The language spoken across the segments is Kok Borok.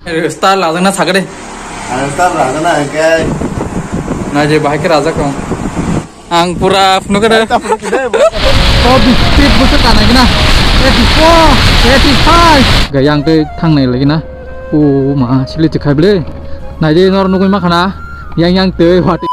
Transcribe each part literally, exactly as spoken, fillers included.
Star lajakna sakha de. Ang star lajakna hwnkhe. Na je bahai khe rajak tong. Ang pura phunukha de. Tamo khe de, bo. To biscuit bo se kana gina. Eighty-four, eighty-five. Ga yang tei thangnai lagi na. O ma, sili tikhai ble. Nai de nor nugui ma khana. Yang yang tei hwati.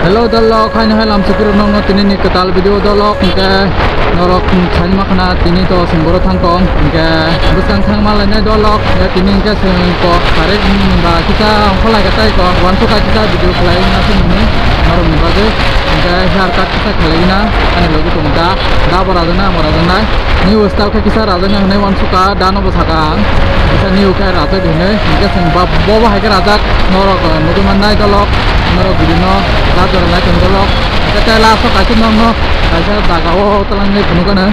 Hello dolok, haino hai lam sukuru nongno tini ni kwtal video dolok, hwnkhe norok thani ma khana tini to sing boro thang tong, hwnkhe bwskang thang ma lainai dolok, hwnkhe tini hwnkhe sing ko kare ba kisa ongkholai ka tai ko, wansuk ka kisa video khlai na sini norok ni bagwi, hwnkhe hair cut kisa khlai na ani logi tong da, da bo rajak na, bo rajak nai. New style khe kisa rajak ni hwnwi wansukha, dano bo sakha ang. Kisa new khe rajak di hwnwi. Hwnkhe chwng ba-, bo bo hai khe rajak, norok, eh, nugwi mannai dolok, norok video no last jora nai tong dolok. Hwnkhe tei last o kaisa norok no kaisa jaga o twlang nai phunukha no.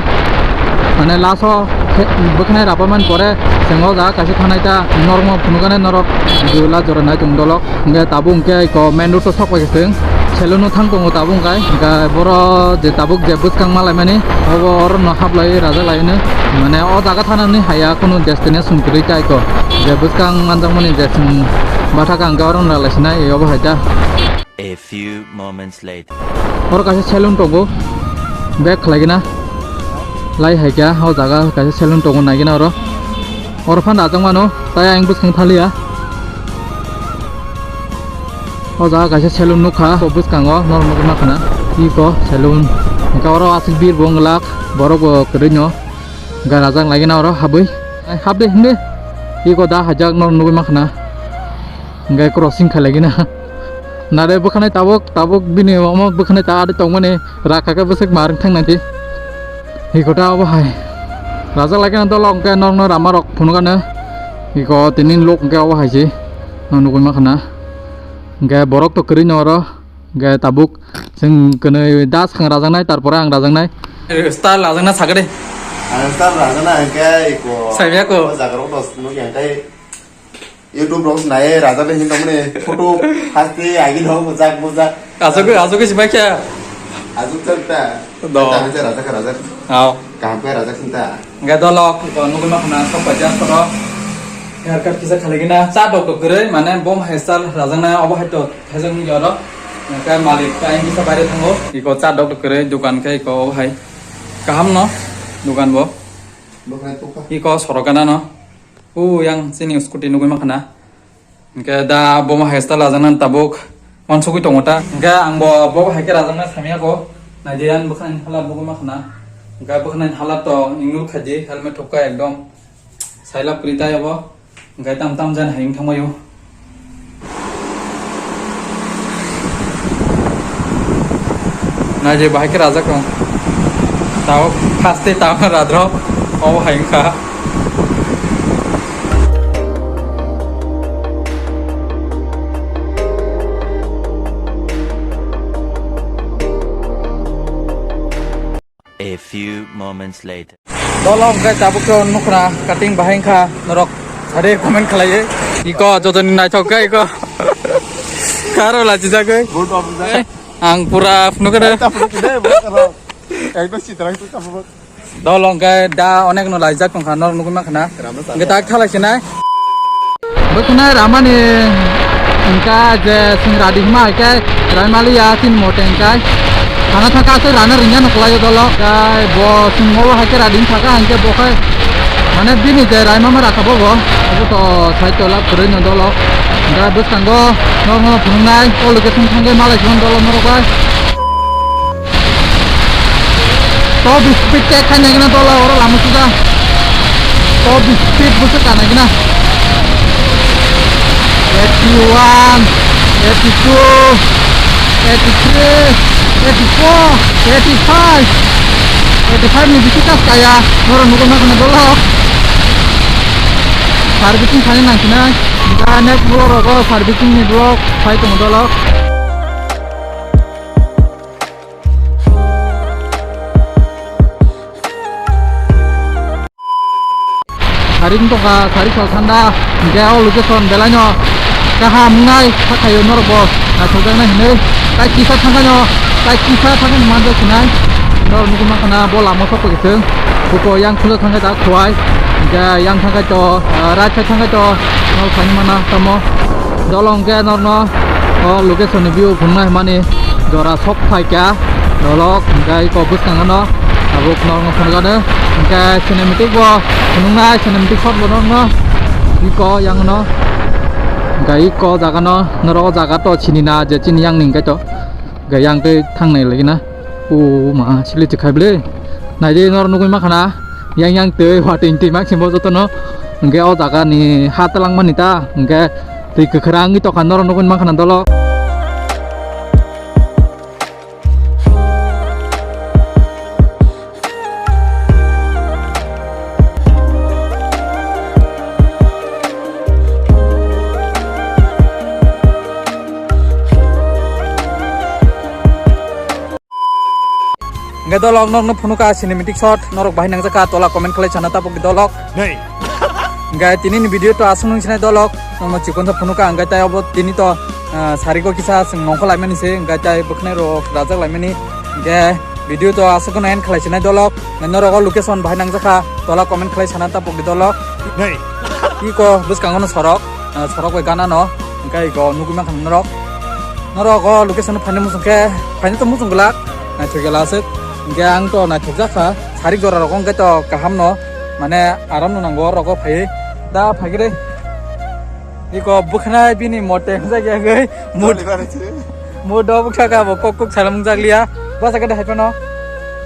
Mane last o khe bwkhanai rap man pore chwng o jaga kaisa thanai ta norok no phunukha no norok video last jora nai tong dolok. Hingke tabuk hingke eko main road o sok pai khe chwng salon o thang tongo tabuk hingke, hingke boro je tabuk je bwskang ma laimani obo oro no hap lai rajak lai hino, mane o jaga thana ni haya kunu destination kwrwi ta eko je bwskang manjak mani je chwng bathak hingke oro no ralai sinai obo hai ta. A few moments later. Oro kaisa salon tongo, bag khlai gina lai hai kha o jaga kaisa salon tongo nai gina oro, oro phan rajak mano tai ang bwskang thaliya. O jaga kaisa salon nukha, o bwskango norok nugwi mankha na iko salon. Hwnkhe oro aswk bir bo wng glak, borok bo kwrwino gana jak lagina oro habwi. Ai, hap de hwnwi iko da hajak norok nugwi mankha na. Hwnkhe crossing khailagina. Nare bwkhanai tabuk, tabuk bini omo bwkhanai ta adi tongmani rakha khe bwswk ma rwng thang nai di. Iko ta obo hai. Rajak lagina dolo hwnkhe norokno rama rok phunukano. Iko tini lok hwnkhe obo hai se. Norok nugwi mankha na. Hingke borok to kwrwi no oro, hingke tabuk chwng kwnwi da swkang rajaknai, tarpore ang rajaknai. Star rajakna sakha de. Ang star rajakna hingke iko. Saimya ko. O jaga rok dos nukya hingke YouTube rok se nai rajak de hinwi tongmani photo haste agi no bujak bujak. Asuk asuk si bai kya. Asuk chak ta. Do. Ta hingke rajak rajak. Ao. Kaham khe rajak sini ta. Hingke dolok, iko nugwi mankha na sok paijak soro. Haircut kisa khaligina, cha dok dok kwrwi, mane bom hairstyle rajaknai, obo hai to thajak nukya oro. Hingke malik ta ayang kisa baire thango. Iko cha dok dok kwrwi, dukan khe iko obo hai. Kaham no, dukan bo. Bo khai tukha. Iko sorok gana no. U yang chini scooty nugwi mankha na. Hingke da bomo hairstyle lajaknani tabuk wansugwi tongo ta. Hingke ang bo bobo hai khe rajakna samya ko. Naidi ani bwkhanani halat nugwi mankha na. Hingke bwkhanani halat to ignore khaidi, helmet thopkha ekdom. Sailab kwrwi tai abo. Hingke tam tam jani hai wng thangbaio. Naidi bahai khe rajak tong. Tao haste tao radro. Obo hai wngkha. A few moments later. Dolo hwnkhe tabuk khe nukha cutting bahai wngkha norok sade comment khlaiwi. Iko jotoni naithok khe iko. Karo lachijagwi. Good of the. Ang pura phunukha de. Ekdom sitrang tu tabuk. Dolo hwnkhe da onek no laijak tongkha, norok nugwi mankha na. Hwnkhe tak thalai sinai. Bwkhanai ramani hwnkha je chwng radi hima hai khe raimaliya chini mote hwnkhe. Thana thangkha aswk rana ringya no kwlaio dolo. Hwnkhe bo chwng obo hai khe radi wngkha hwnkhe bo khe mane bini je raimama rakha bo bo. Abo to side tola kwrwi no dolo. Hwnkhe bwskango norokno phunuknai o location thangwi malai sibon dolo norok bai. Top speed khe khaina gana tola oro lama suda. Top speed busa kana gana. Eighty-one, eighty-two, eighty-three, eighty-four, eighty-five. Eighty-five ni bisi kas kaya. Noro nugo na kana dolo. Servicing khaina nangkina. Da next vlog rogo servicing ni vlog phai tongo dolo. Sari wng tongkha, sari sal sanda, hingke o location belaino kaham wngnai, sakhaio norokbo naithokjaknai hinwi. Tai kisa thangkhaino, tai kisa thangkhaino manjak sinai. Norok nugwi mankha na, bo lama sokphaikhe chwng, buko yang khunjak thangkhe ta Khowai, Khe yang thangkhe to, ah, right side thangkhe to, nol khaini mana tamo. Dolong khe norno, o location ni view phunuknai mani jora sok phaikha. Dolok hwnkhe iko bwskango no tabuk norno phunukjano. Hwnkhe cinematic bo phunuknai, cinematic shot bo norno iko yang no. Hwnkhe iko jaga no norok o jaga to sinina je chini yang ni hwnkhe to. Hwnkhe yang tei thangnai lagi na. O ma, sili tikhai ble. Naidi nor nugui makhana. Yang yang tei watui twi maksimo jotono. Hwnkhe o jaga ni ha twlangmani ta. Hwnkhe twi kwkhwrang wngwi tokha nor nugui makhana dolo. Hwnkhe dolok norokno phunukha cinematic shot, norok bahai nangjakha tola comment khlai sana tabuk di dolok. Nei. Hwnkhe tini ni video to aswk nung sinai dolok, norokno chikon sa phunukha hwnkhe tai obo tini to, ah, sariko kisa chwng nongkhor laimani se, hwnkhe tai bwkhnai rok rajak laimani, hwnkhe video to aswk no end khlai sinai dolok, norok o location bahai nangjakha tola comment khlai sana tabuk di dolok. Nei. Iko bwskango no sorok, ah, sorok bai gana no, hwnkhe iko nugui mankha norok. Norok o location no phaina muchung khe, phaina to muchung glak, naithok gela aswk. Hwnkhe ang to naithok jakha, sarik jora rok hwnkhe to kaham no, mane aram no nango o rogo phaiwi. Da phaikhe de. Iko bwkhnai bini mote hwnjak ya gwi. Mut. Mut do bwkha ka bo kok kok salam hwnjak liya. Bwsa khe de hai phano.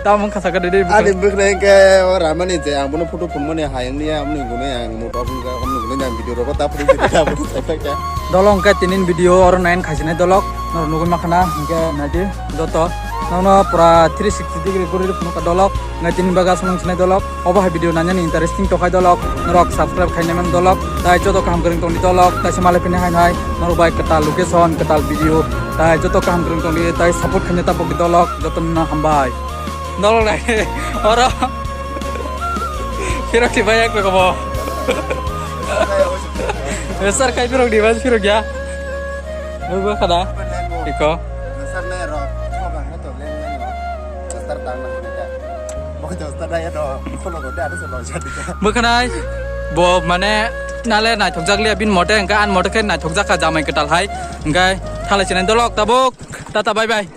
Tamo wngkha sakha de de bwkha. Ani bwkhnai hwnkhe o ramani je ang bono photo phunmani hai wngya, amoni gunui ang mut off wngkha, amoni gunui ang video rogo ta phunuk video ta phunuk sai phai kha. Dolo hwnkhe tinin video oro nine khaisinai dolok. Norok nugui makhana hwnkhe naidi joto. Nono pura three sixty degree guri phunukha dolok. Hwnkhe tinin bagwi aswk nung sinai dolok. Obo hai video nainani interesting tokhai dolok, norok subscribe khainai man dolok, tai joto kaham kwrwng tongdi dolok, tai se malai phini hai hai norok bai kwtal location, kwtal video, tai joto kaham kwrwng tongdi, tai support khaina tabuk di dolok, joto no hambai. Dolok nai, oro. Phirok di bai yak komo. Sir kai phirok di bai phirok ya. Nugui khana. Iko. Sir nai rok. Star tang nang nang ya. Mo jauh star ya do. Kono do ada sebab jadi. Bwkhanai bo mane nale naithok jak liya bin mote hwnkhe an mote khe naithok jak kha jamai kwtal hai. Hwnkhe thalai chinai dolok tabuk. Tata bye bye.